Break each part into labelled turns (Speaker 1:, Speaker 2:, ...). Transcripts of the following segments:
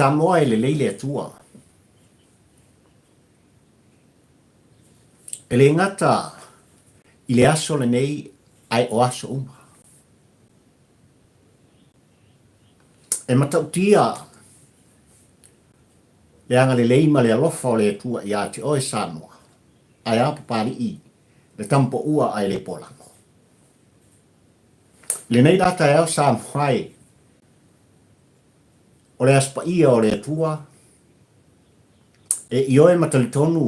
Speaker 1: Samoa e lelei le Atua. E le gata i le aso lenei ae o aso uma. E matautia le agalelei ma le alofa o le Atua ia te oe Samoa, ae a Papalii le tamapoua ae le polago. I lenei la taeao Samoa e, o le Aso Paia o le Atua, e ioe ma talitonu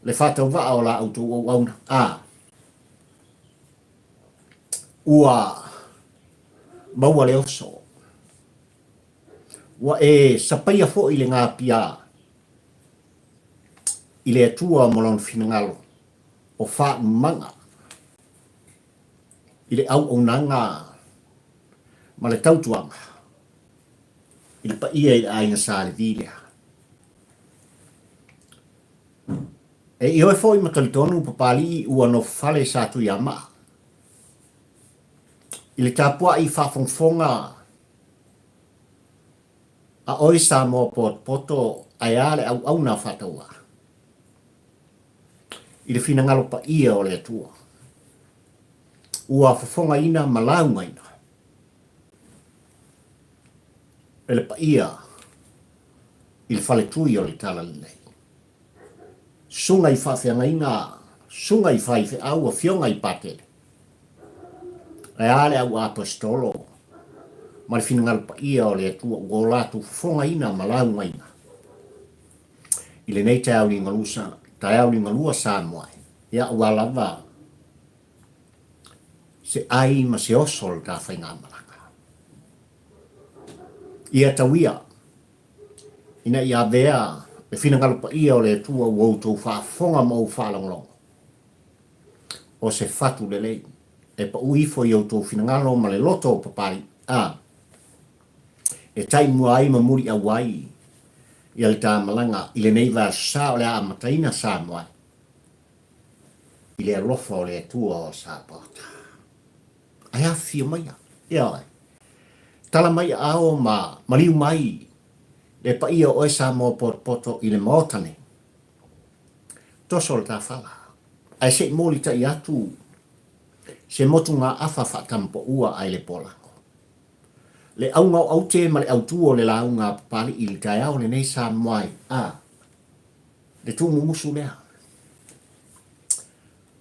Speaker 1: le faatauvaa o la outou auauna, a ua maua le oso, ua e sapaia foi le gapia i le Atua ma Lona finagalo o faaumaga i le auaunaga ma le tautuaga i le paia i le aiga Sa Levi lea. E ioe foi ma talitonu Papalii ua nofofale Sa Tuiamaa i le tapuai faafogafoga a oe Samoa potopoto ae a le auauna faatauvaa i le finagalo paia o le Atua ua fofogaina ma laugaina e le paia i le faletui o le Talalelei. Susuga i faafeagaiga, susuga i faifeau, afioga i Patele, ae a le au Aposetolo ma le finagalo paia o le Atua ua o latou fofogaina ma laugaina i lenei taeao taeao liugalua Samoa e, ia aua lava se ai ma se oso o le ta faigamalaga. Ia tauia ina ia avea le finagalo paia o le Atua ua outou faafofoga ma ou faalogologo, o se fatu lelei e pau ifo i outou finagalo ma le loto o Papalii, a e taimua ai ma muliau ai ia le ta malaga i lenei vaiaso sa o le a amataina Samoa i le alofa o le Atua o Sapaota. Ae afifio maia, ioe. Tala mai aao ma maliu mai le paia o oe Samoa potopoto i le Maota nei. Toso le tafala, ae se i molitai atu se motugaafa faatamapoua ae le polago. Le auga o aute ma le autu o le lauga a Papalii i le taeao lenei Samoa e, a, le tuumumusu lea.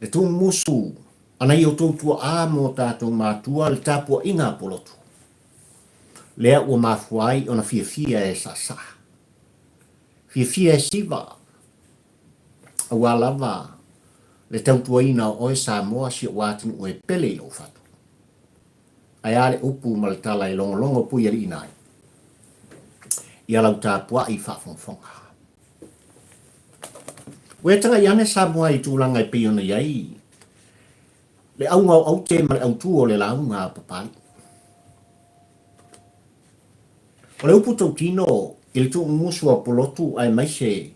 Speaker 1: Le tuumumusu a nai outou tuaa ma o tatou matua le tapuaiga a Pulotu, lea ua mafua ai ona fiafia e saasaa, fiafia e siva, aua lava le tautuaina o oe Samoa si ou atunuu e pele i lou fatu. Ae a le upu ma le tala e logologo puialiiina ai ia lau tapuai faafogafoga. Ua e tagai ane Samoa i tulaga e pei ona i ai le auga o aute ma le autū o le lauga a Papalii. O le upu tautino i le tuumumusu a Pulotu aemaise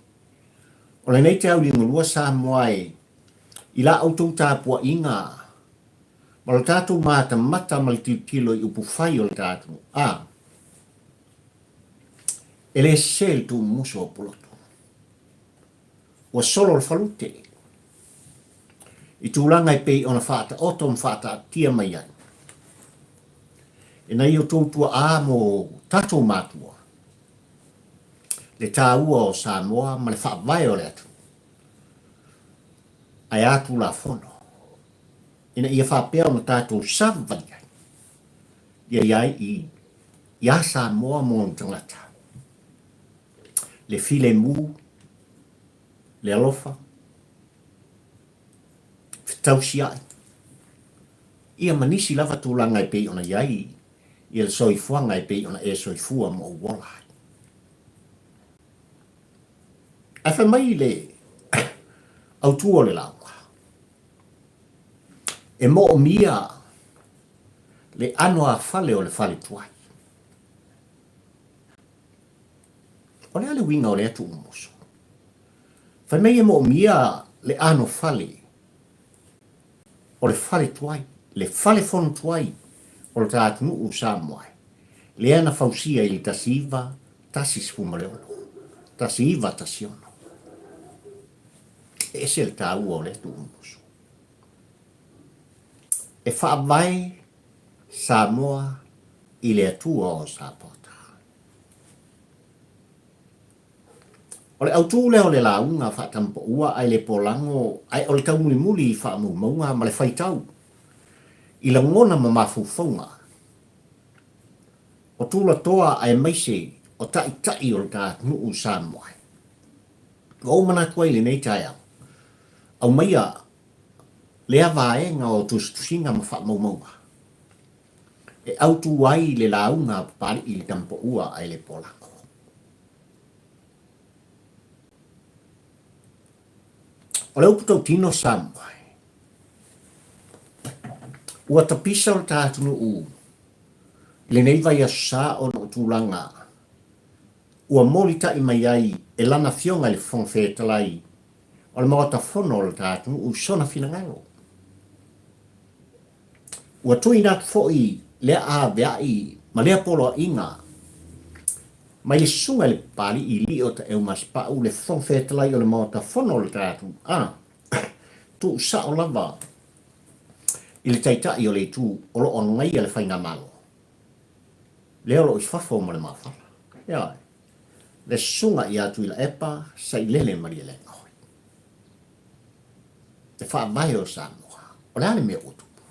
Speaker 1: o lenei te auliugalua Samoa e i la outou tapuaiga ma lo tatou matamata ma le tilotilo i upufai o le ta atunuu. A, e le sese le tuumumusu a Pulotu. Ua solo le falute i tulaga e pei ona faataoto ma faataatia mai ai e nai outou tuaa mo tatou matua le taua o Samoa ma le faavae o le atunuu. Ae a Tulafono ina ia faapea ona tatou savavali ai ia i ai iā Samoa ma ona tagata le filemu, le alofa, fetausiai, ia ma nisi lava tulaga e pei ona i ai ia le soifuaga e pei ona e soifua ma ou ola ai. Ae fai mai le autū o le lauga, e moomia le anoāfale o le fale tuai. O le a le uiga o lea tuumumusu? Fai mai e moomia le anofale o le fale tuai, le fale fono tuai o le ta atunuu o Samoa, lea na fausia i le 1919. 16, 1916. E ese le taua o lea tuumusu. E faavae Samoa i le Atua o Sapota. O le autū lea o le lauga faatamapaua ae le polago ae o le taumulimuli i faamaumauga ma le faitau i lagona ma mafaufauga o tulatoa aemaise o taitai o le ta atunuu Samoa. Ua ou manatu ai i lenei taeao, aumaia lea vaega o tusitusiga ma faamaumauga e autu ai le lauga a Papalii i le tamapaua ae le polago. O le upu tautino Samoa, ua tapisa o le ta atunuu i lenei vaiaso sa ona o tulaga ua molitai mai ai e lana Afioga i le Fofoga Fetalai o le Maota Fono o le ta atunuu i sona finagalo. Ua tuuina atu foi lea aveai ma lea poloaiga mai le Susuga i le Papalii Lio Taeumasepau, le Fofoga Fetalai o le Maota Fono o le ta atunuu, a tuusao lava i le Taitai o le Itu o lo o agaia le Faigamalo lea o lo o i fafo ma le mafala. Ioe. Le Susuga ia Tuilaepa Sailele Malielegaoi. Le faavae o Samoa, o le a le mea ua tupu?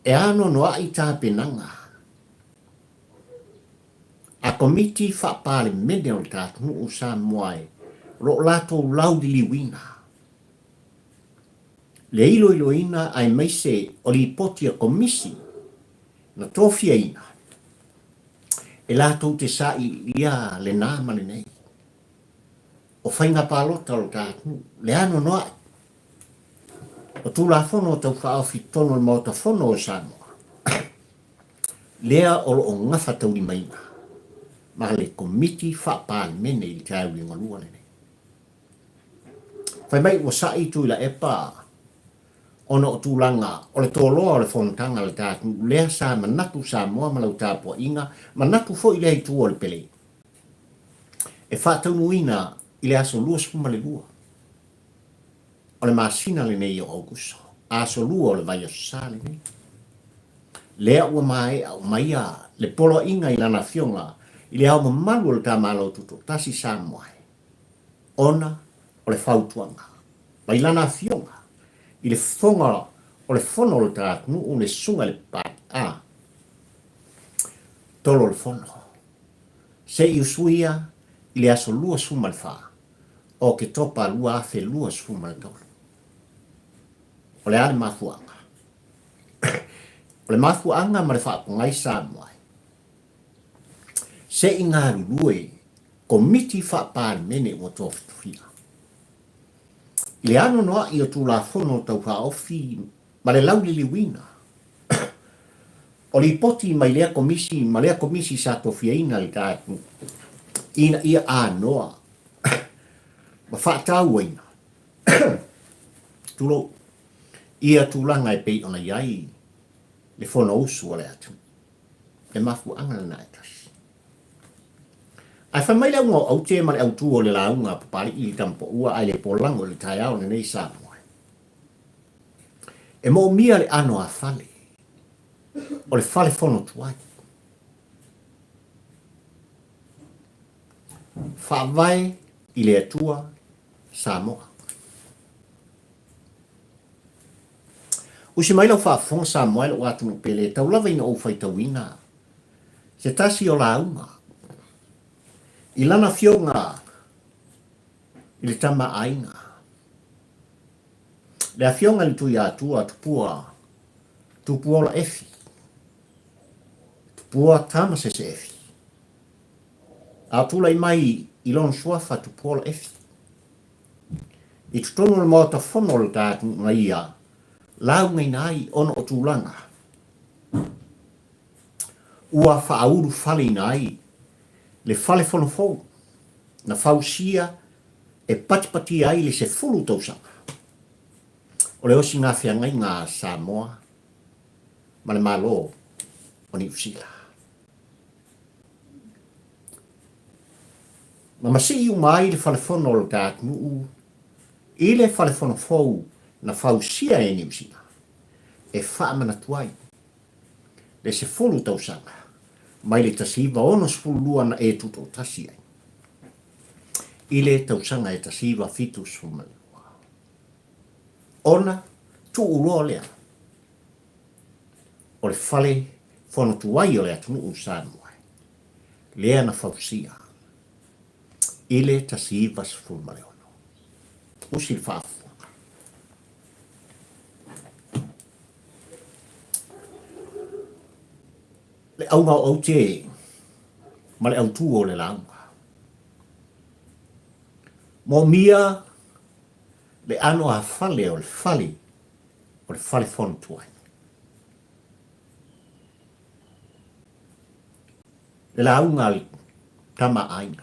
Speaker 1: E anoanoai tapenaga a Komiti Faa-Palemene o le ta atunuu Samoa e o lo o latou lauliliuina le iloiloina aemaise o lipoti a Komisi na tofiaina e latou te sailiilia lena ma lenei o faiga palota o le ta atunuu, le anoanoai o Tulafono Tau Faaofi i totonu o le Maota Fono o Samoa, lea o lo o gafataulimaina ma le Komiti Faa-Palemene i le taeao liugalua lenei. Fai mai ua sa'i Tuilaepa ona o tulaga o le toloa o le fonotaga a le ta atunuu lea sa manatu Samoa ma lau tapuaiga, manatu foi lea i tua o le Pele e faataunuuina i le aso 22 o le masina lenei o Aokuso, aso 2 o le vaiaso sa lenei. Lea ua maea umaia le poloaiga i lana afioga i le Ao Mamalu o le ta Malo Tutoatasi Samoa e ona o le fautuaga mai lana afioga i le fofoga o le fono o le ta atunuu le Susuga i le Papalii a tolo le fono se i usuia i le aso 24 o Oketopa 2023. O le a le mafuaaga? O le mafuaaga ma le faapogai Samoa se i galulue Komiti Faa-Palemene ua tofitofia. I le anoanoai o Tulafono Tau Faaofi ma le lauliliuina o lipoti mai lea Komisi ma lea Komisi sa tofiaina i le ina ia anoa ma faatauaina, tulou, ia tulaga e pei ona i ai le Fonousu a le atunuu. Le mafuaaga lena e tasi. Ae fai mai le auga o aute ma le autū o le lauga a Papalii i le Tamapaua ae le polago i le taeao lenei Samoa. E moomia le ano a fale o le fale fono tuai. Faavae i le Atua Samoa. Usi mai lau faafofoga Samoa i lou atunuu pele e tau lava ina ou faitauina se tasi o lauga i lana afioga i le tama aiga, le afioga i le Tuiatua Tupua Tupuola Efi, Tupua Tamasese Efi, a o tulai mai i lona suafa Tupuola Efi. I totonu o le Maota Fono o le ta atunuu na ia laugaina ai ona o tulaga ua faaulufaleina ai le fale fono fou na fausia e patipatia ai le 10 tausaga o le osiga feagaiga a Samoa ma le Malo o Niu Sila. Ma masii uma ai le falefono o lo ta atunuu i le falefono fou na fausia e Niu Sila e faamanatu ai le 10 tausaga mai le 1962 na e tutoatasi ai i le tausaga e 1972. Ona tuu loa lea o le fale fono tuai o le atunuu o Samoa lea na fausia i le 1916. Usi le faafofoga. Le auga o aute ma le autū o le lauga. Moomia le ano a fale o le fale o le fale fono tuai. Le lauga a le tama aiga.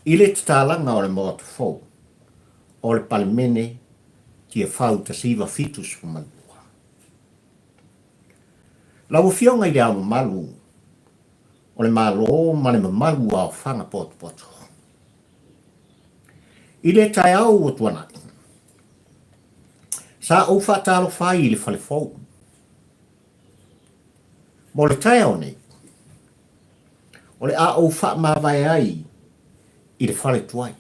Speaker 1: I le tatalaga o le Maota Fou o le Palemene Tiafau 1972. Lau Afioga i le Ao Mamalu o le Malo ma le mamalu o aofaga potopoto. I le taeao ua tuanai, sa ou faatalofa ai i le fale fou. Mo le taeao nei, o le a ou faamavae ai i le fale tuai.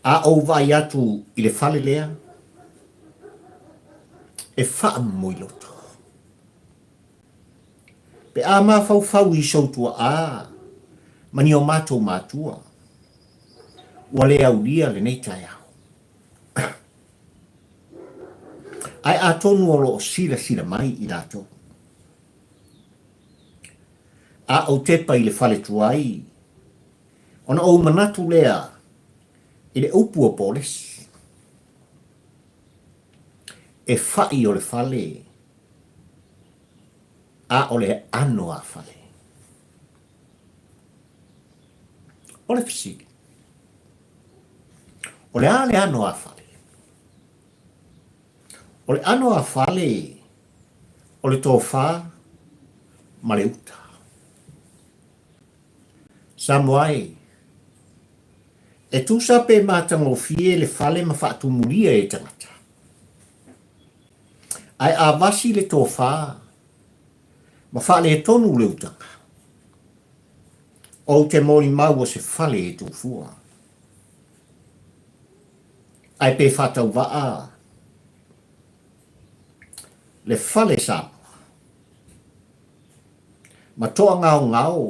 Speaker 1: A ou vaai atu i le fale lea, e faamomoiloto. Pe a mafaufau i sou tuaa ma ni o matou matua, ua le aulia lenei taeao. Ae atonu o lo o silasila mai i latou. A ou tepa i le fale tuai, ona ou manatu lea i le upu a Polesi, E whai o le fale, a o le ano a fale. O le fesili, o le a le ano a fale? O le ano a fale o le tofā ma le uta. Samoa e, e tusa pe matagofie le fale ma faatumulia e tagata. Ae a vasi le tofā ma faaletonu le utaga, ou te molimau o se fale e tufua. Ae pe faatauvaa le fale Samoa ma toagaogao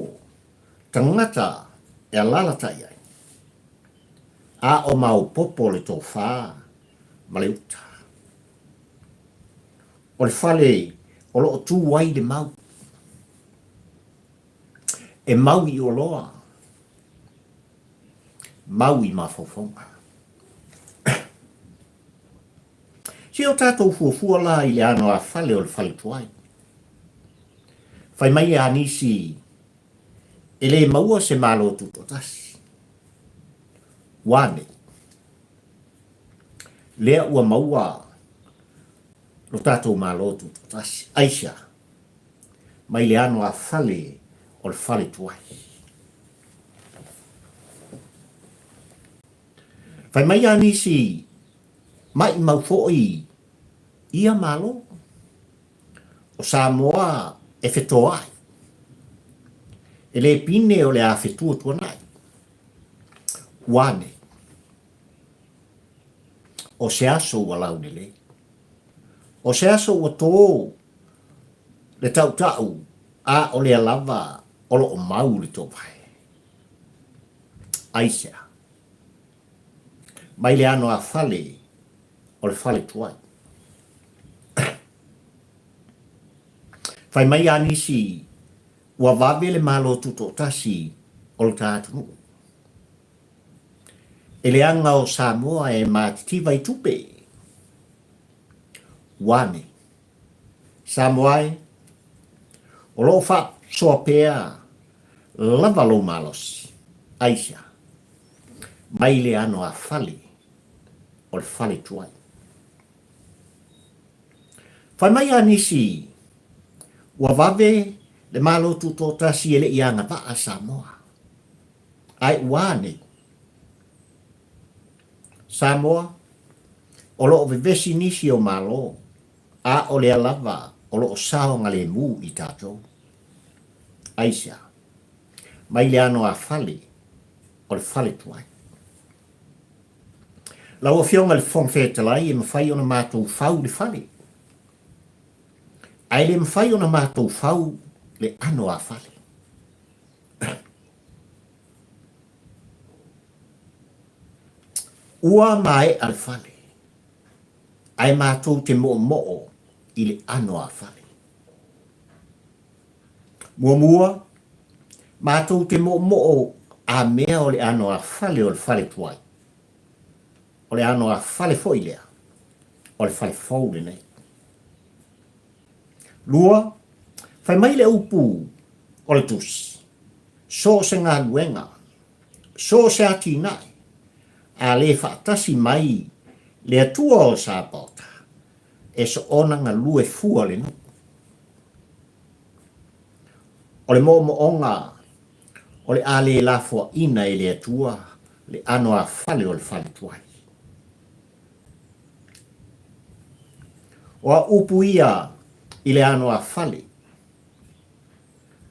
Speaker 1: tagata e alalatai ai, a o maopopo le tofā ma le uta. O le fale o lo o tu ai le mau. E mau i oloa, mau i mafaufauga. Se o tatou fuafua la i le ano a fale o le fale tuai. Fai mai a nisi e le maua se Malo Tutoatasi. Ua nei. Lea ua maua lo tatou Malo Tutoatasi. Aisea? Mai le ano a fale o le fale tuai. Fai mai a nisi maʻimau foi ia Malo o Samoa e fetoai. E le pine o le a fetuatuanai. Ua nei. O se aso ua laulelei. O se aso ua tō le tautau a o lea lava o lo o mau le tōvae. Aisea? Mai le ano a fale o le fale tuai. Fai mai a nisi ua vave le Malo Tutoatasi o lo ta atunuu. E leaga o Samoa e matitiva i tupe. Ua ane. Samoa e, o lo o faasoa pea lava lou malosi. Aisea? Mai le ano a fale o le fale tuai. Fai mai a nisi ua vave Le Malo Tutoatasi e le i agavaa Samoa. Ae ua a nei? Samoa, o lo o vevesi nisi o Malo, a o lea lava o lo o saogalemu i tatou. Aisea? Mai le ano a fale o le fale tuai. Lau Afioga i le Fofoga Fetalai, e mafai ona matou fau le fale, ae le mafai ona matou fau le ano a fale. Ua maea le fale, ae matou te moomoo i le ano a fale. Muamua, matou te moomoo a mea o le ano a fale o le fale tuai. O le ano a fale foi lea, o le fale fou lenei. Lua, fai mai le upu o le Tusi, so o se galuega, so o se atinae, a le faatasi mai le Atua o Sapaota, e soona galue fua le nuu. O le moomooga o le a le lafoaina e le Atua le ano a fale o le fale tuai. O au upu ia i le ano a fale,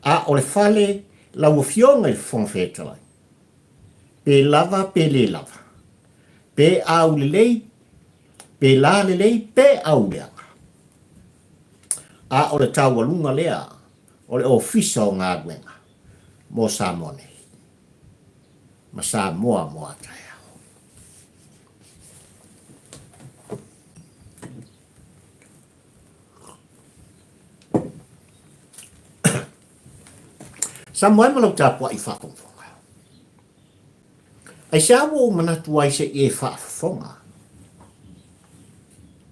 Speaker 1: a o le fale lau Afioga i le Fofoga Fetalai, pe lava pe le lava, pe aulelei, pe lalelei pe auleaga. A o le taualuga lea o le Ofisa o Galuega mo Samoa nei ma Samoa mo a taeao. Samoa e ma lau tapuai faafogafoga. Aisea ua ou manatu ai se i e faafofoga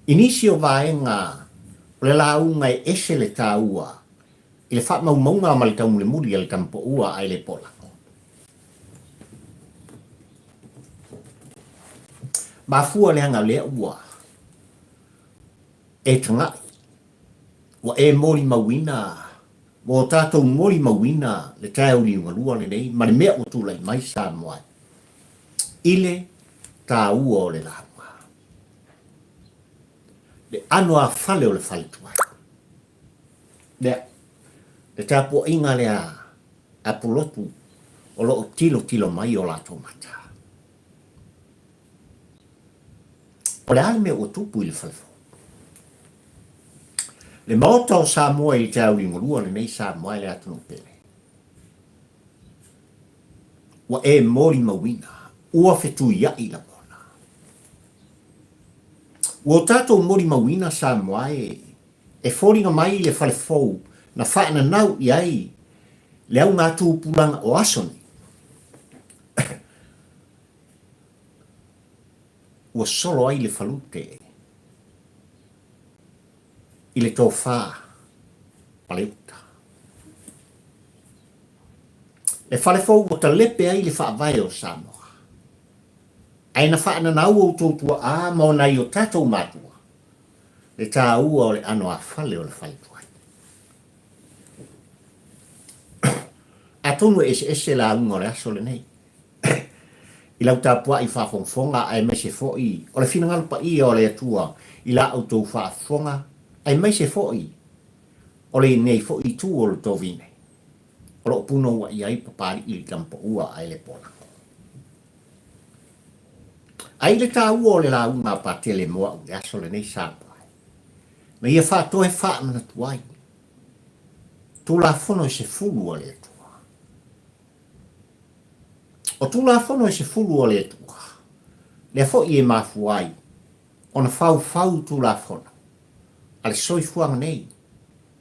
Speaker 1: i nisi o vaega o le lauga e ese le taua i le faamaumauga ma le taumulimuli a le tamapoua ae le polago. Mafua leaga lea ua e taga'i, ua e molimauina, ua o tatou molimauina le taeao liugalua lenei ma le mea ua tulai mai Samoa i le taua o le lauga, le ano a fale o le fale tuai. Lea, le tapuaiga lea a Pulotu o lo o tilotilo mai o latou mata. O le a le mea ua tupu i le fale fou? Le Maota o Samoa i le taeao liugalua lenei Samoa e le atunuu pele. Ua e molimauina, ua fetuiai lagona. Ua o tatou molimauina Samoa e e foliga mai le fale fou na faananau i ai le augatupulaga o aso nei. Ua solo ai le falute i le tofa ma le uta. Le fale fou ua talepe ai le faavae o Samoa, ae na faananau outou tuaa ma nai o tatou matua le taua o le ano a fale o le fale tuai. Atonu e eseese lauga o le aso lenei i lau tapuai faafogafoga aemaise foi o le finagalo paia o le Atua i la outou faafofoga aemaise foi o lenei foi itu o le tovine o lo o punouai ai Papalii i Tamapaua ae le Polago. Ae i le taua o le lauga a Patele mo au i le aso lenei Samoa na ia faatoe faamanatu ai Tulafono e sefulu a le Atua. O Tulafono e sefulu a le Atua, lea foi e mafua ai ona faufau Tulafono a le soifuaga nei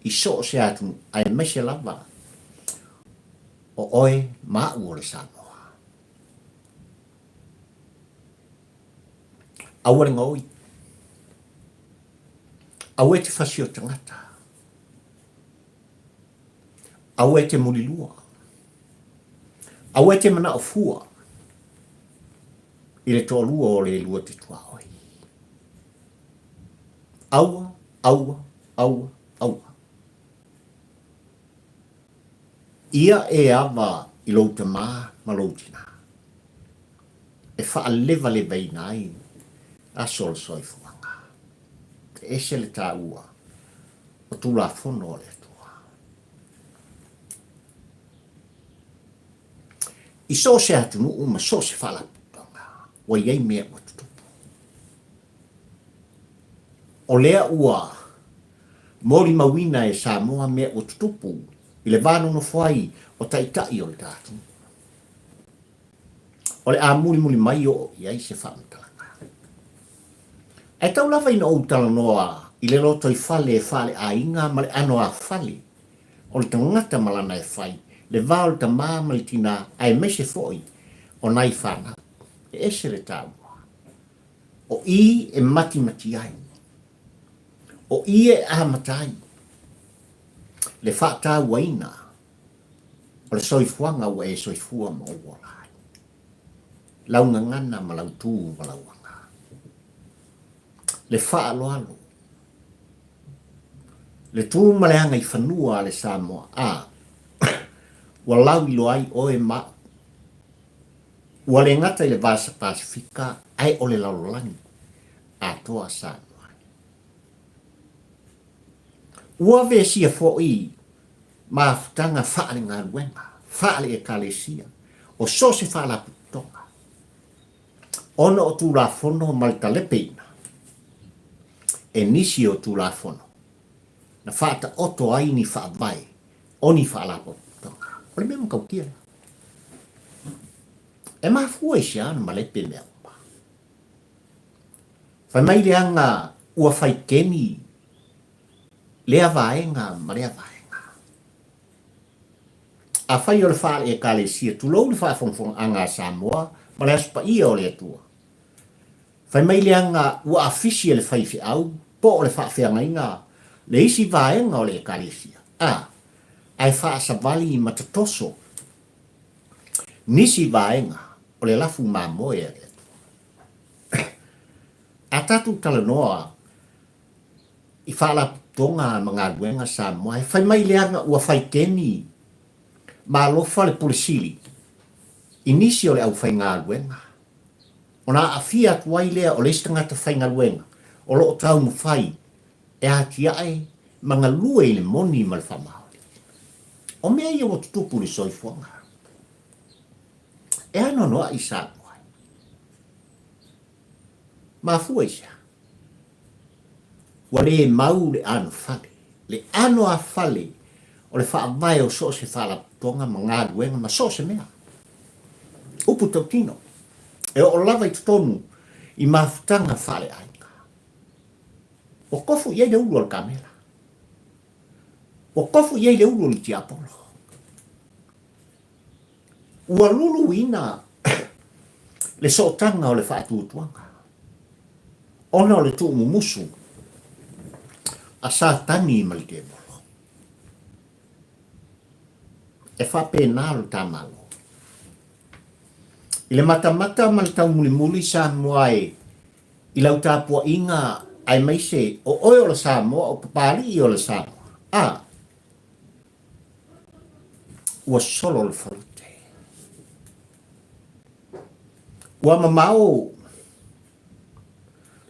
Speaker 1: i so o se atunuu aemaise lava o oe ma au o le Samoa. Aua le gaoi. Aua e te fasi o tagata. Aua e te mulilua. Aua e te manao fua i le toalua o le lua te tuaoi. Aua, aua, aua, aua. Ia e ava i lou tamā ma lou tinā, e faalevalevaina ai aso o le soifuaga. E ese le taua o Tulafono a le Atua. I so o se atunuu ma so o se faalapotopotoga, ua i ai mea ua tutupu. O lea ua molimauina e Samoa mea ua tutupu i le va nonofo ai o taitai o le ta atunuu. O le a mulimuli mai oo i ai se faamatalaga. Ae tau lava ina ou talanoa i le lotoifale e faaleaiga ma le ʻano afale o le tagata ma lana e fai, le va o le tamā ma le tinā aemaise foi o nai fanau. E ese le taua. O i e matimati ai. O i e amata ai le faatauaina o le soifuaga ua e soifua ma ou ola ai. Lau gagana ma lau tu ma lau aga. Le faaaloalo, le tu ma le agaifanua a le Samoa, a ua lauiloa ai oe ma au. Ua le gata i le Vasa Pasefika ae o le lalolagi atoa Samoa ai. Ua vesia foi mafutaga faale-galuega, faale-ekalesia, o so o se faalapotopotoga, ona o Tulafono ma le talepeina e nisi o Tulafono na faataoto ai ni faavae o ni faalapotopotoga. O le mea matautia lea. E mafua i se a ona malepe mea uma? Fai mai leaga ua fai keni lea vaega ma lea vaega. Afai o le faale-Ekalesia, tulou le faafogafogaaga a Samoa ma le Aso Paia o le Atua, fai mai leaga ua afisi e le faifeau po o le faafeagaiga le isi vaega o le Ekalesia, a, ae faasavali ma tatoso nisi vaega o le lafu mamoe a le Atua. A tatou talanoa i faalapotopotoga ma galuega Samoa, e fai mai leaga ua fai keni ma alofa le Pule Sili i nisi o le aufaigaluega, ona aafia atu ai lea o le isi tagata faigaluega o lo o taumafai e atiae ma galue i le moni ma le faamaoni. O mea ia ua tutupu i le soifuaga. E anoanoai Samoa ai. Mafua i se a? Ua le mau le ano fale, le ano a fale o le faavae o so o se faalapotopotoga ma galuega ma so o se mea. Upu tautino, e oo lava i totonu i mafutaga faaleaiga. Ua tofu i ai le ulu o le kamela. Ua tofu i ai le ulu o le tiapolo. Ua luluina le sootaga o le faatuatuaga ona o le tuumumusu a Satani ma le Tiapolo. E faapena lo ta Malo. I le matamata ma le taumulimuli Samoa e i lau tapuaiga aemaise o oe o le Samoa, o Papalii o le Samoa, a Ua solo le falote. Ua mamao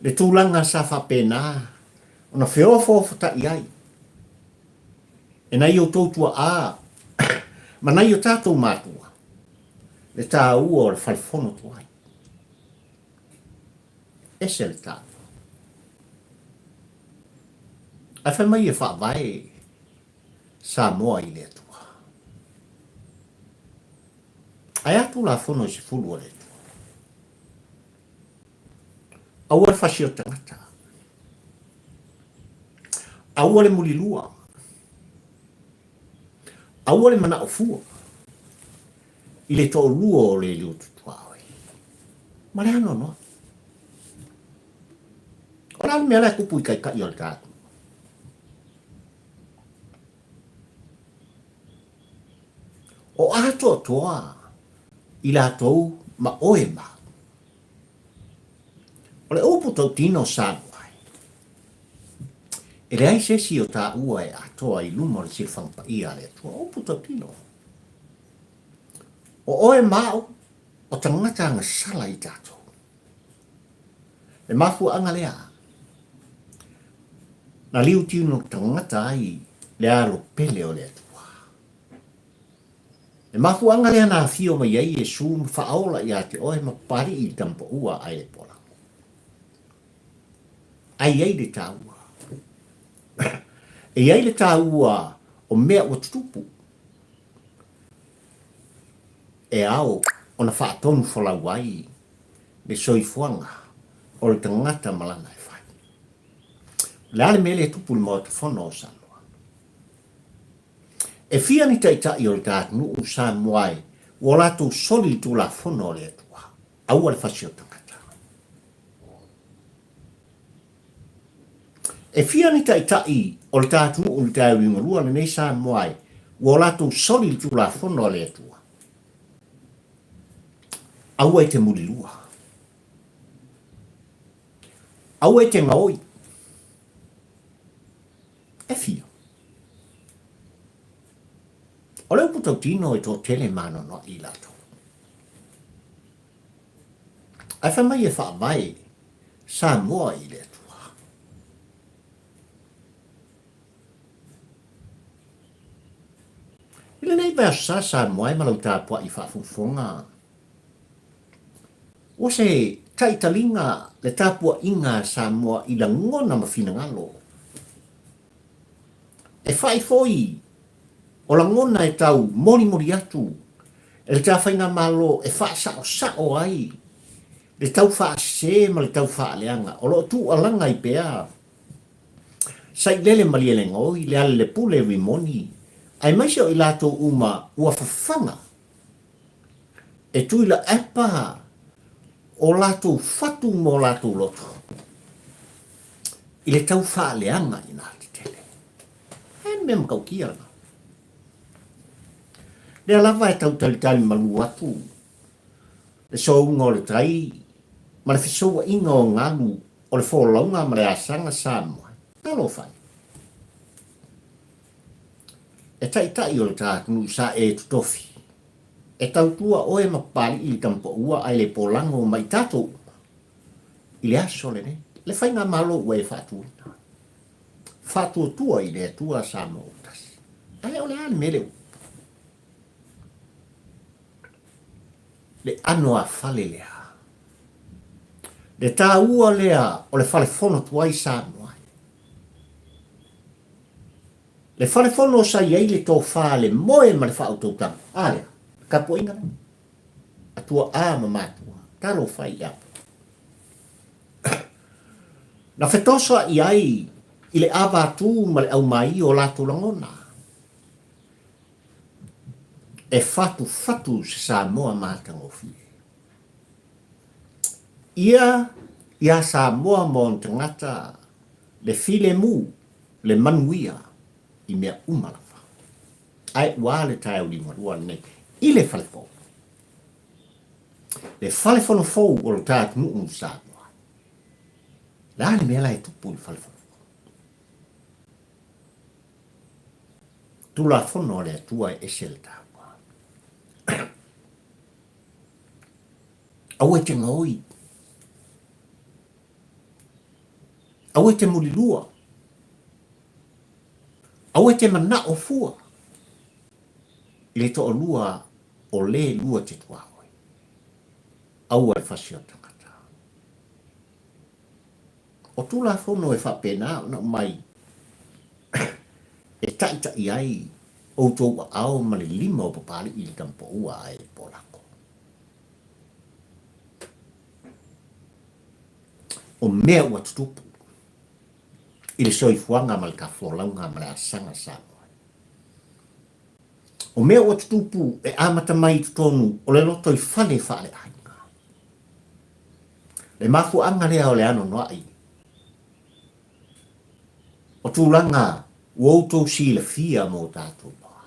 Speaker 1: le tulaga sa faapena ona feofoofotai ai e nai outou tuaa ma nai o tatou matua le taua o le fale fono tuai. Ese le taua. Ae fai mai e faavae Samoa i le Atua. Ae a Tulafono e sefulu a le Atua? Aua le fasi o tagata. Aua le mulilua. Aua le manao fua i le toalua o le liututuaoi. Ma le anoanoai. O le a le mea la e tupu i taitai o le tatou? O atoatoa i latou ma oe ma au. O le upu tautino Samoa ai, e leai se isi o taua e atoa i luma o le silafaga paia a le Atua. O upu tautino. O oe ma au, o tagata agasala i tatou. Le mafuaaga lea, na liutino tagata ai le alo pele o le Atua. Le mafuaaga lea na afio mai ai Iesu ma faaola ia te oe ma Papalii i le tama paua a Aelepolago. Ai ai le taua. E i ai le taua o mea ua tutupu e ao ona faatonu folau ai le soifuaga o le tagata ma lana e fai. O le a le mea lea e tupu i le Maota Fono o Samoa? E fia ni taitai o le ta atunuu Samoa e ua latou soli le Tulafono a le Atua, aua le fasi o tagata. E fia ni taitai o le ta atunuu i le taeo liugalua lenei Samoa e ua latou soli le Tulafono a le Atua, aua e te mulilua, aua e te gaoi. E fia? O le upu tautino e toatele ma anoanoai i latou. Ae fai mai e faavae Samoa i le Atua. I lenei vaiaso sa Samoa e ma lau tapuai faafogafoga, ua se taitaliga le tapuaiga a Samoa i lagona ma finagalo. E whai foi o lagona e tau molimoli atu e le ta faigamalo e faasaosao ai le tau faasese ma le tau faaleaga o lo o tuualaga ai pea Sailele Malielegaoi, Lealailepule Rimoni, aemaise o i latou uma ua fafaga e Tuilaepa o latou fatu ma o latou loto i le tau faaleaga i nā tetele. E le mea matautia lena. Lea lava e tau talitali malu atu le souga o le tai ma le fesouaiga o galu o le folauga ma le asaga Samoa. Talofa e! E taitai o le ta atunuu sa e totofi, e tautua oe ma Papali'i i le tama paua ae le polago ma i tatou uma i le aso lenei, le faigamalo ua e faatuina. Faatuatua i le Atua Samoa ua tasi. Ae o le a le mea lea ua tupu? Le ano a fale lea. Le taua lea o le fale fono tuai Samoa. Le fale fono sa i ai le tofa, le moe ma le faautautaga. A lea, le tapuaiga lea. A tuaa ma matua, talofa i apo. Na fetosoa'i ai i le avatū ma le aumāi o latou lagona. E fatufatu se Samoa matagofie. Ia iā Samoa ma ona tagata le filemu, le manuia i mea uma lava. Ae ua le taeo liugalua lenei i le fale fou. Le fale fono fou o lo ta atunuu i Samoa. Le a le mea la e tupu i le fale fono fou? Tulafono a le Atua e ese le taua. Aua e te gaoi. Aua e te mulilua. Aua e te manao fua i le toalua o le lua te tuaoi. Aua le fasi o tagata. O Tulafono e faapena ona aumai e taʻitaʻi ai outou aao ma le lima o Papaliʻi i le tama paua ae Polako. O mea ua tutupu i le soifuaga ma le tafolauga ma le asaga Samoa. O mea ua tutupu e amata mai i totonu o le lotoifale faaleaiga. Le mafuaaga lea o le anoanoai o tulaga ua outou silafia mo tatou loa.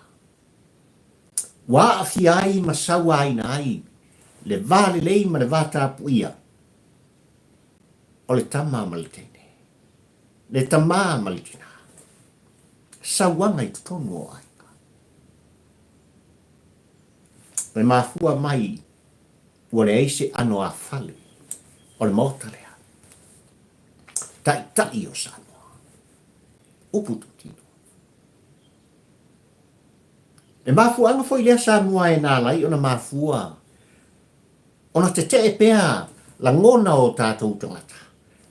Speaker 1: Ua aafia ai ma sauaina ai le va lelei ma le va tapuia o le tama ma le teine, le tamā ma le tinā. Sauaga i totonu o aiga. E mafua mai ua leai se ʻano āfale o le Maota lea. Taitai o Samoa. Upu tautino. Le mafuaaga foi lea Samoa e na ala ai ona mafua ona tetee pea lagona o tatou tagata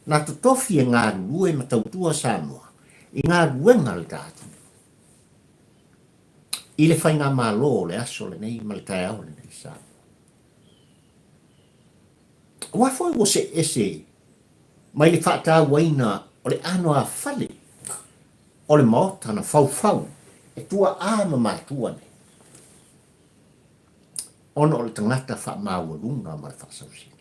Speaker 1: na totofi e galulue ma tautua Samoa i galuega a le tatou i le faigamalo o le aso lenei ma le taeao lenei Samoa. Aua foi ua see ese mai le faatauaina o le ʻano āfale o le Maota na faufau e tuaʻā ma matua nei, ona o le tagata faamaualuga ma le faasausili.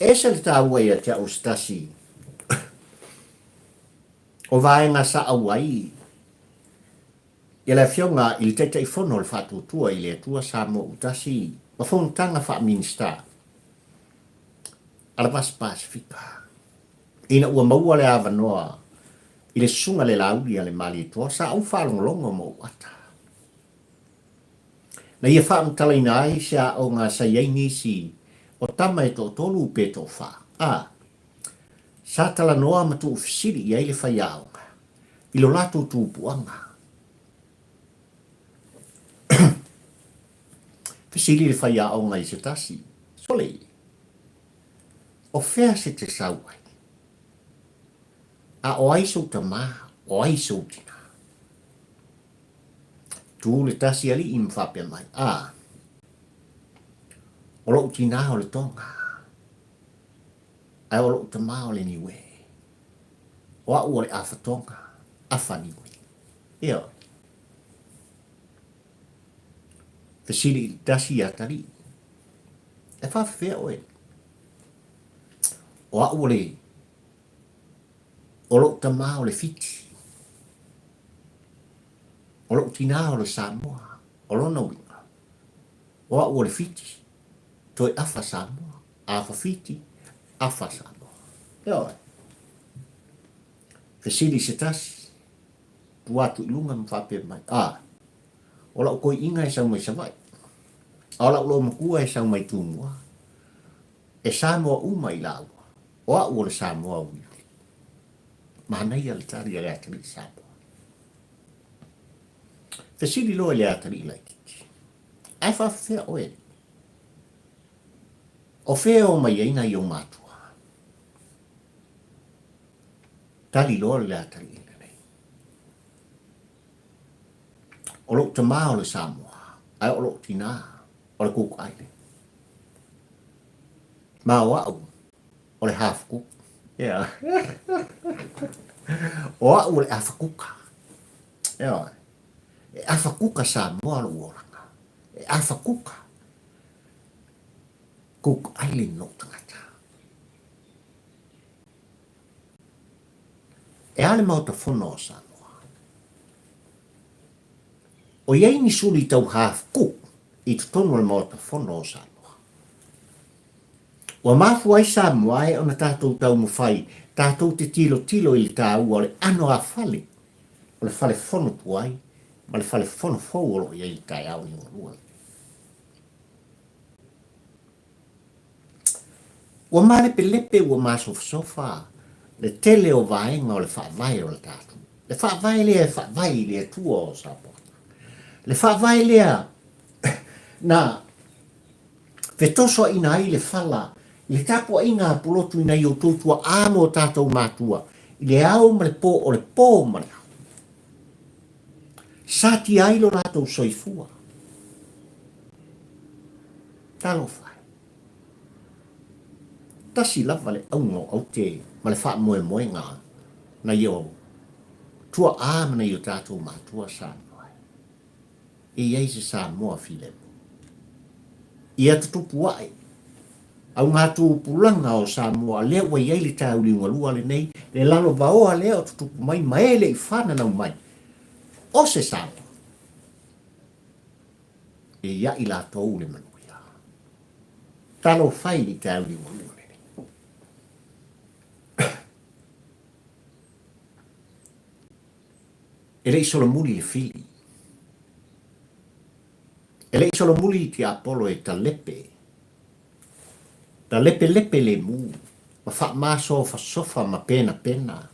Speaker 1: E ese le taua ia te au se tasi o vaega sa auai ia le Afioga i le Taitaifono o le Faatuatua i le Atua Samoa Utasi ma Fonotaga Faa-Minisita a le Vasa Pasefika ina ua maua le avanoa i le Susuga le Laauli a le Malietoa sa ou faalogologo ma ou ata. Na ia faamatalaina ai se aoga sa i ai nisi o tama e toatolu pe toafa, a sa talanoa ma tuufesili i ai le faiaoga i lo latou tupuaga. Fesili le faiaoga i se tasi, Sole, o fea se te sau ai? A o ai sou tamā, o ai sou tinā? Tū le tasi alii ma faapea mai, A, o lou tinā o le Tonga, ae o lou tamā o le Niue. O au o le afa Tonga, afa Niue. Ioe. Fesili i le tasi ia Atalii, E faafefea oe? O au o le, o lou tamā o le Fiti. O lou tinā o le Samoa, o lona uiga, o au o le Fiti, toe afa Samoa, afa Fiti, afa Samoa. Ioe. Fesili se tasi, tua atu i luga ma faapea mai, a, o lau koiʻiga e sau mai Savaii, a o lau loomatua e sau mai Tumua, e Samoa uma i lāua, o au o le Samoa uliuli. Manaia le tali a le atalii Samoa. Fesili loa i le atalii laitiiti, Ae faafefea oe? O fea e o mai ai nai ou matua? Tali loa le atalii lenei, O lou tamā o le Samoa, ae o lou tinā o le Cook Island. Ma o au, o le half cook. Yeah. o au o le afa kuka. Ioe. E afa kuka Samoa lou olaga. E afa kuka. Cook Island lou tagata. E a le Maota Fono o Samoa? O i ai ni suli tau half cook i totonu o le Maota Fono o Samoa? Ua mafua ai Samoa e ona tatou taumafai tatou te tilotilo i le taua o le ʻano āfale o le fale fono tuai ma le fale fono fou o lo o i ai i le taeao liugalua lenei. Ua malepelepe, ua masofasofa le tele o vaega o le faavae o le tatou. Le faavae lea e faavae i le Atua o Samoa. Le faavae lea na fetosoaina ai le fala i le tapuaiga a Pulotu i nai outou tuaa ma o tatou matua i le ao ma le po, o le po ma le ao. Satia ai lo latou soifua. Talofa e. Tasi lava le auga o aute ma le faamoemoega nai o tuaa ma nai o tatou matua Samoa e. E i ai se Samoa filemu. Ia tutupu ae au ngā tupulaga o Samoa lea ua i ai le tauliugalua lenei, le lalovaoa lea o tutupu mai ma e le i fananau mai o se Samoa. E ia i latou le manuia. Talofa i le tauliugalua lenei. E le i solomuli le fili. E le i solomuli le tiapolo e talepe, talepelepe lemu ma faamasofasofa ma penapena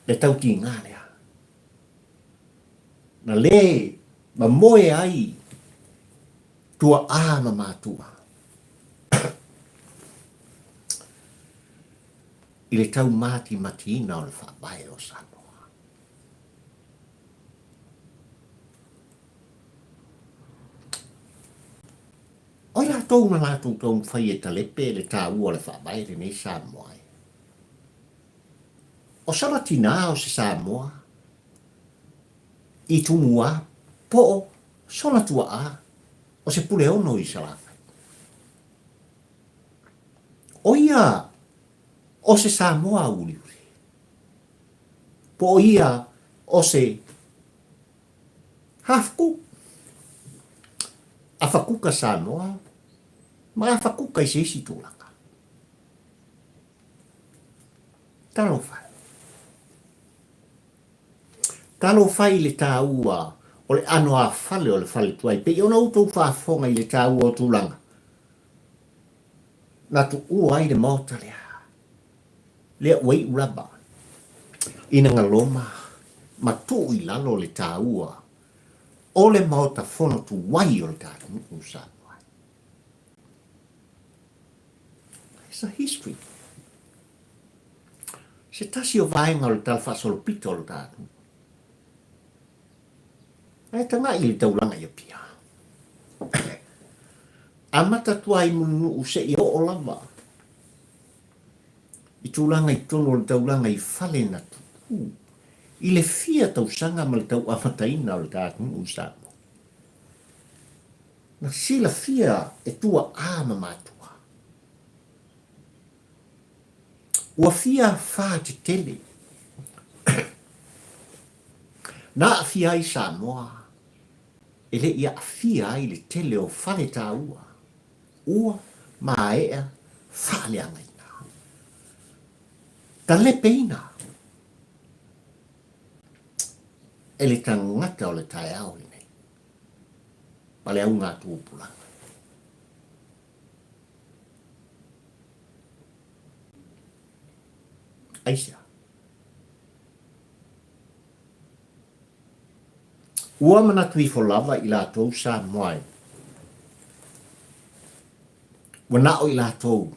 Speaker 1: le tautiga lea. Na lē mamoe ai tua'a ma matua i le taumatimatiina o le Faavae o Samoa. O i latou na latou taumafai e talepe le taua o le Faavae lenei Samoa e. O sona tinā o se Samoa i Tumua po o sona tua'a o se Puleono i Salafai. O ia o se Samoa uliuli. Po o ia o se half cook. Afakuka Samoa ma afakuka i se isi tulaga. Talofa e. Talofa i le taua o le ʻano āfale o le fale tuai, pei ona outou faafofoga i le taua o tulaga na tuua ai le maota lea. Lea ua iu lava ina galoma ma tuu i lalo le taua o le Maota Fono tuai o le tatou nuu Samoa. It's a history. Se tasi o vaega o le tala faasolopito o le tatou nuu. Ae tagai i le taulaga i Apia. Amata atu ai i Mulinuu seia oo lava i tulaga i totonu o le taulaga i fale na tupu i le fia tausaga ma le tau amataina o le ta atunuu i Samoa. Na silafia e tua'a ma matua. Ua fia fā tetele na aafia ai Samoa e le i aafia ai le tele o fale taua ua maea faaleagaina, talepeina e le tagata o le taeao lenei ma le auga tupulaga. Aisea? Ua manatu ifo lava i latou Samoa e ua na o i latou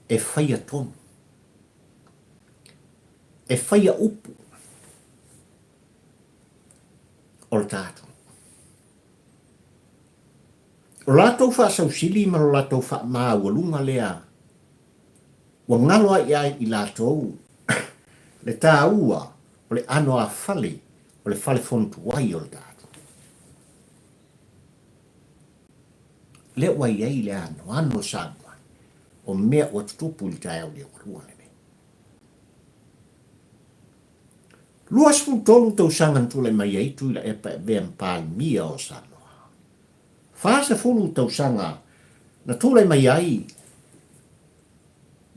Speaker 1: e faia tonu, e faia upu o le tatou. O latou faasausili ma lo latou faamaualuga lea ua galo ai ia i latou le taua o le ʻano āfale o le fale fono tuai o le tatou. Lea ua i ai le anoano o Samoa o mea ua tutupu i le taeao liogalua lenei. 23 tausaga na tulai mai ai Tuilaepa e avea ma Palemia o Samoa. 40 tausaga na tulai mai ai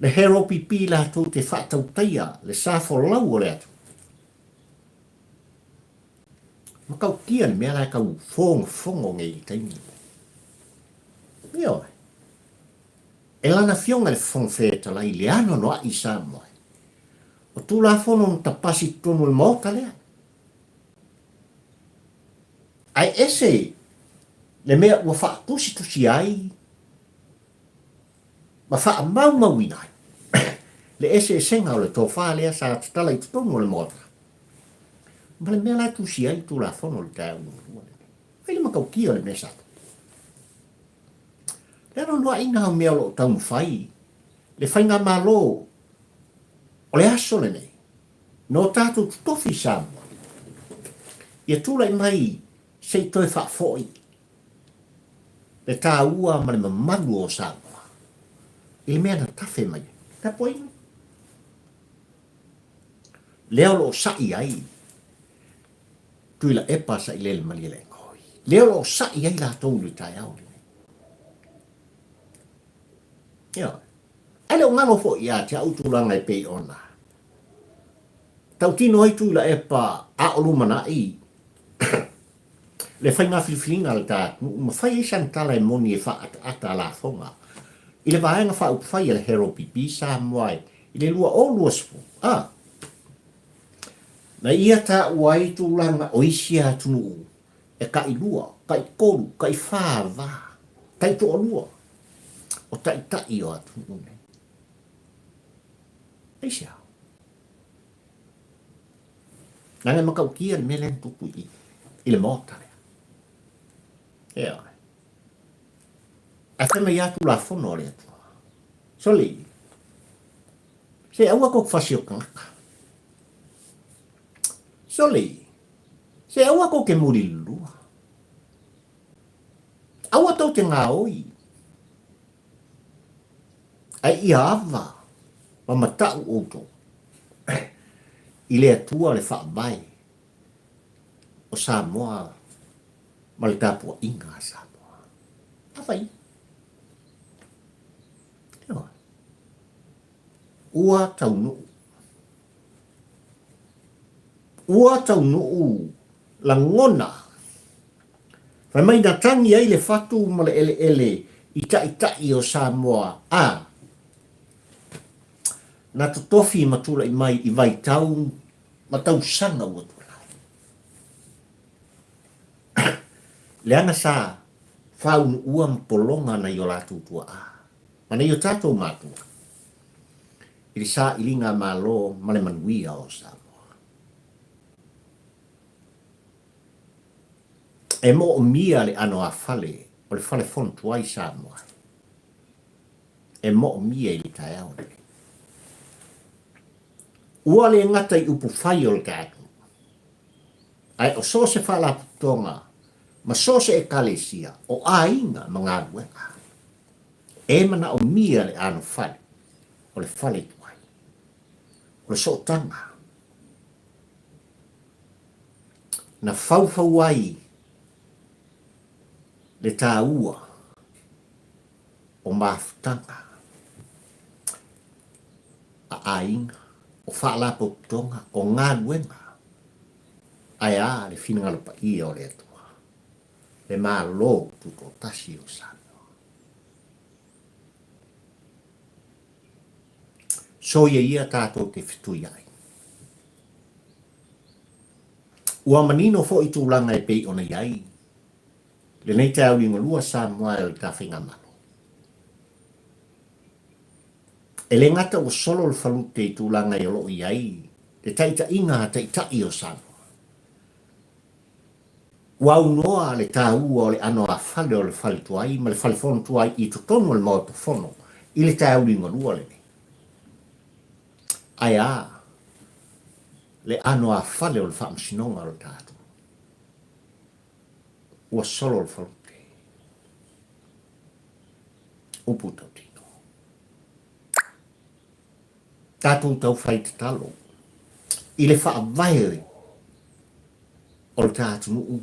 Speaker 1: le HEROPP latou te faatautaia le sa folau o le atunuu. Matautia le mea la e tau fogofogo nei i le taimi lenei. Ioe. E lana Afioga i le Fofoga Fetalai i le anoanoai i Samoa, o Tulafono na tapasi i totonu o le Maota lea. Ae ese le mea ua faatusitusi ai ma faamaumauina ai le eseesega o le tofa lea sa tatala i totonu o le Maota ma le mea la e tusi ai le Tulafono o le taeao muamua lenei. Ai le matautia o le mea sa tupu. Le anoanoaiga o mea o lo o taumafai le faigamalo o le aso lenei, no tatou totofi i Samoa, ia tulai mai se i toe faafoi le taua ma le mamalu o Samoa i le mea na tafe mai ai. Tapuaiga. Lea o lo o sa'i ai Tuilaepa Sailele Malielegaoi. Lea o lo o sa'i ai latou i le taeao lenei. Ioe. Ae le o galo foi ia te au tulaga e pei ona. Tautino ai Tuilaepa a o lumanai le faiga filifiliga a le ta atunuu ma fai ai sana tala e moni e faaataata a lafoga i le Vaega Faaupufai a le Herald PP Samoa i le 2020 a na ia taua ai tulaga o isi atunuu e tailua, taitolu, taifa va, taitoalua o taitai o atunuu nei. Aisea? Leaga e matautia le mea lea na tupu i, i le maota lea. Ioe. Ae fai mai lava Tulafono a le Atua. Soli, se aua tou te fasi o tagata. Soli, se aua tou te mulilulua. Aua tou te gaoi. Ae ia ava ma matau outou i le Atua le Faavae o Samoa ma le tapuaiga a Samoa. Ava ia. Ioe. Ua taunuu. Ua taunuu lagona. Fai mai na tagi ai le fatu ma le eleele i taitai o Samoa a na totofi ma tulai mai i vaitau ma tausaga ua tuanai. Leaga sa faaunuua ma pologa nai o latou tuaa ma nai o tatou matua i le sailiga Malo ma le manuia o Samoa. E moomia le anoāfale o le Fale Fono Tuai Samoa e moomia i le taeao lenei. Ua le gata i upufai o le taeao, ae o so o se faalapotopotoga ma so o se ekalesia, o aiga ma galuega, e manaomia le anofale o le fale tuai, o le sootaga na faufau ai le taua o mafutaga a aiga, o faalapotopotoga, o galuega, ae a le finagalo paia o le Atua, le Malo Tutoatasi o Samoa. Soia ia tatou te fetuiai. Ua manino foi tulaga e pei ona i ai lenei taeao liugalua Samoa e o le ta Faigamalo. E le gata ua solo le falute i tulaga e o lo o i ai le taitaiga a Taitai o Samoa, ua aunoa le taua o le anoāfale o le fale tuai ma le fale fono tuai i totonu o le Maota Fono i le taeao liugalua lenei. Ae a le anoāfale o le Faamasinoga o le tatou? Ua solo le falute. Upu tautino. Tatou taufai tatalo i le faavae o le ta atunuu,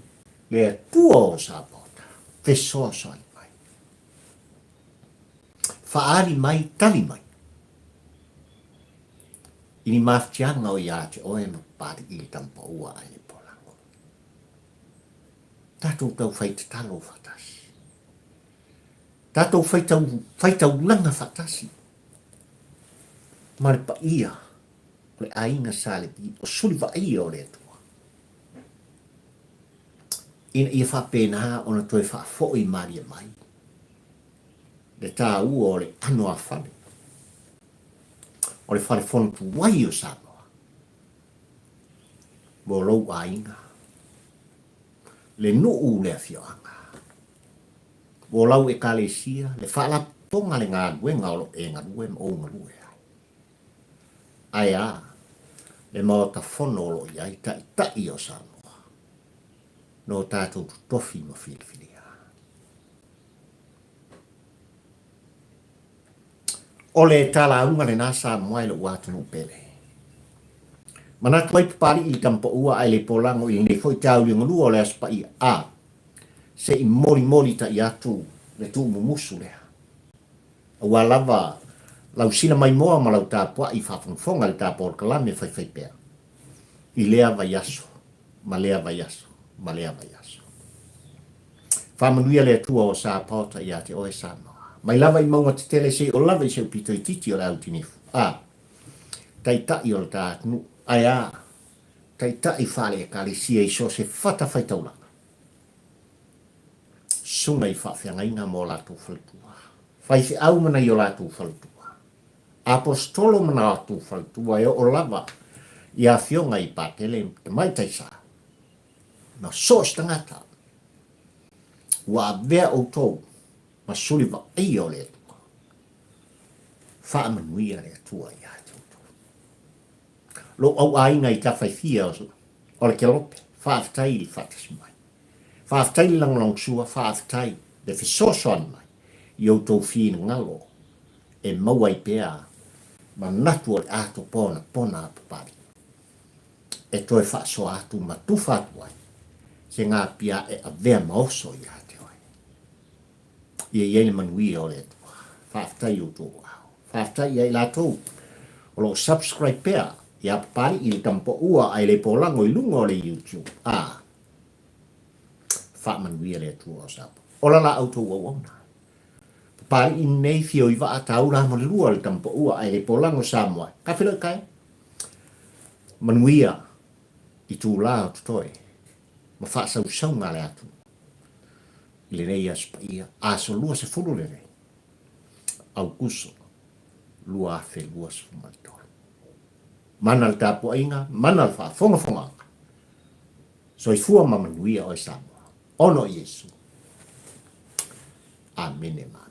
Speaker 1: le Atua o Sapaota, fesoasoani mai. Faaali mai, tali mai i ni mafatiaga o ia te oe ma Papali'i le Tamapaua a le Polago. Tatou taufai tatalo faatasi. Tatou faitau, faitaulaga faatasi ma le paia o le aiga Sa Levi, o suli vaaia o le Atua, ina ia faapena ona toe faafoi malie mai le taua o le anoāfale o le fale fono tuai o Samoa mo lou aiga, le nuu, le afioaga, mo lau ekalesia, le faalapotopotoga, le galuega o lo o e galue ma ou galue ai. Ae a le Maota Fono o lo o i ai Taitai o Samoa no tatou totofi ma filifilia. O le talauga lena Samoa e lou atunuu pele. Manatu ai Papali'i i le Tamapaua ae le polago i lenei foi tauliagalua o le Aso Paia a se i molimoli tai atu le tuumumusu lea. Aua lava lau sila maimoa ma lau tapuai faafogafoga i le ta polokalame faifaipea. i lea vaiaso ma lea vaiaso ma lea vaiaso. Faamanuia le Atua o Sapaota ia te oe Samoa. Mai lava i mauga tetele seia oo lava i si ou pito itiiti o le autinifu. A, Taitai o le ta atunuu, ae a, Taitai faale-Ekalesia i so o se fatafaitaulaga. Susuga i faafeagaiga ma o latou faletua. Faifeau ma nai o latou faletua. Aposetolo ma na latou faletua e oo lava i afioga i Patele ma Tamaitai Sa, ma so o se tagata ua avea outou ma suli vaaia o le Atua. Faamanuia le Atua ia te outou. Lou auaiga i tafaifia o le Kelope, faafetai i le faatasi mai. Faafetai le lagolagosua, faafetai le fesoasoani mai i outou finagalo e maua ai pea manatu o le ato ponapona a Papalii e toe faasoa atu ma tufa atu ai se gapia e avea ma oso ia te oe. Ia i ai le manuia o le Atua. Faafetai i outou aao. Faafetai ia i latou o lo o subscribe pea ia Papalii i le tamapoua ae le polago i luga o le YouTube. A Faamanuia le Atua o Samoa. Ola la outou auauna. Papalii nei fio i vaa taula mo le lua le tamapoua ae le polago Samoa. Ka feiloai kae. Manuia itulā o totoe ma faasausauga a le atunuu i lenei aso paia, aso 20 lenei, Aukuso 2023. Mana le tapuaiga, mana le faafogafogaga. Soifua ma manuia oe Samoa. Ona o Iesu. Amene ma amene.